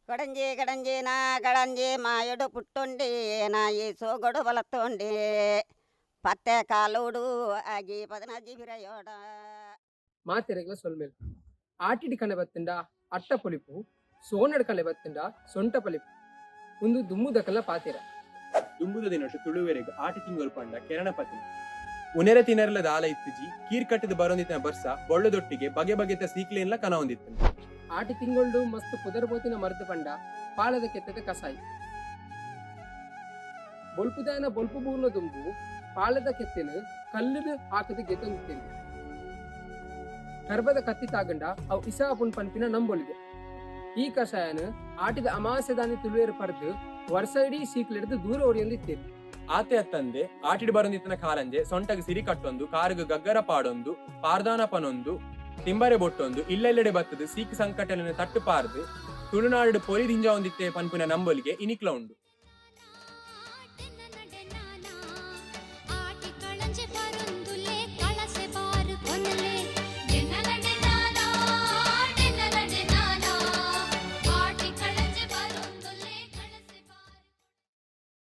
ಕಡಂಜಿ ಕಡಂಜಿ ನಾ ಕಡಂಜಿ ಮಾಯಡು ಪುಟ್ಟುಂಡಿ ನಾಯಿ ಸೋಗಡು ಬಲತ್ತುಂಡಿ ಪತ್ತೆ ಕಾಲೋಡು ಆಗಿ ಪದಿನಜ್ಜಿ ಬಿರಯೋಡ. ಮಾತೆರೆಗ್ಲ ಸೊಲ್ಮೆಲ್. ಆಟಿಡ್ ಕಣೆ ಬತ್ತುಂಡ ಅಟ್ಟ ಪೊಲಿಪು, ಸೋನಡ್ ಕಣೆ ಬತ್ತುಂಡ ಸೊಂಟ ಪೊಲಿಪು. ಉಂದು ದುಂಬುದಕಲ್ನ ಪಾತೆರ. ದುಂಬುದ ದಿನೊಟು ತುಳುವೆರೆಗ್ ಆಟಿ ತಿಂಗೊಲು ಪಂಡ ಕೆರನ ಪತಿನ. ಉನೆರೆ ತಿನರೆಲ ದಾಲ ಇತ್ತಿಜಿ. ಕೀರ್ ಕಟ್ಟ್ದ್ ಬರೊಂದಿತ್ತಿನ ಬರ್ಸ, ಬೊಳ್ಳದೊಟ್ಟಿಗೆ ಬಗೆ ಬಗೆತ ಸೀಕ್ಲೆನ್ಲ ಕನವೊಂದಿತ್ತ್ಂಡ್. ಆಟಿ ತಿಂಗೊಲ್ಡು ಮಸ್ತ್ ಪುದರ್ ಪೋತಿನ ಮರ್ದ್ ಪಂಡ ಪಾಲೆದ ಕೆತ್ತೆದ ಕಸಾಯಿ. ಬೊಲ್ಪುದಾಯನ ಬೊಲ್ಪು ಬೂರುನ ದುಂಬು ಪಾಲೆದ ಕೆತ್ತೆನ್ ಕಲ್ಲ್ ಡ್ ಹಾಕ್ ದ್ ಗೆತೊಂದಿತ್ತೆರ್ಗೆ. ಕರ್ಬದ ಕತ್ತಿ ತಾಗ್ಂಡ ಅವು ಇಸ ಆಪುಂಡು ಪನ್ಪಿನ ನಂಬೊಲಿಗೆ. ಈ ಕಷಾಯನ್ ಆಟಿದ ಅಮಾವಾಸ್ಯೆದಾನಿ ತುಳುವೆರ್ ಪರ್ದ್ ವರ್ಸ ಇಡೀ ಸೀಕ್ಲೆಡ್ದ್ ದೂರ ಒರಿಯೊಂದಿತ್ತೆರ್. ಆತೆ ಅತ್ತಂದೆ ಆಟಿಡ್ ಬರೊಂದಿತ್ತಿನ ಕಾರಂಜೆ ಸೊಂಟಗ್ ಸಿರಿ ಕಟ್ಟೊಂದು, ಕಾರ್ಗ್ ಗಗ್ಗರ ಪಾಡೊಂದು, ಪಾರ್ದಾನ ಪನೊಂದು, ತಿಂಬರೆ ಬೊಟ್ಟೊಂದು ಇಲ್ಲಇಲ್ಲಡೆ ಬತ್ತ್ ದ್ ಸೀಕ್ ಸಂಕಟಲೆನ್ ತಟ್ಟ್ ಪಾರ್ದ್ ತುಳುನಾಡ್ ಡ್ ಪೊಲಿ ದಿಂಜಾವೊಂದಿತ್ತೆ ಪನ್ಪಿನ ನಂಬೊಲಿಗೆ ಇನಿಕ್ಲ ಉಂಡು.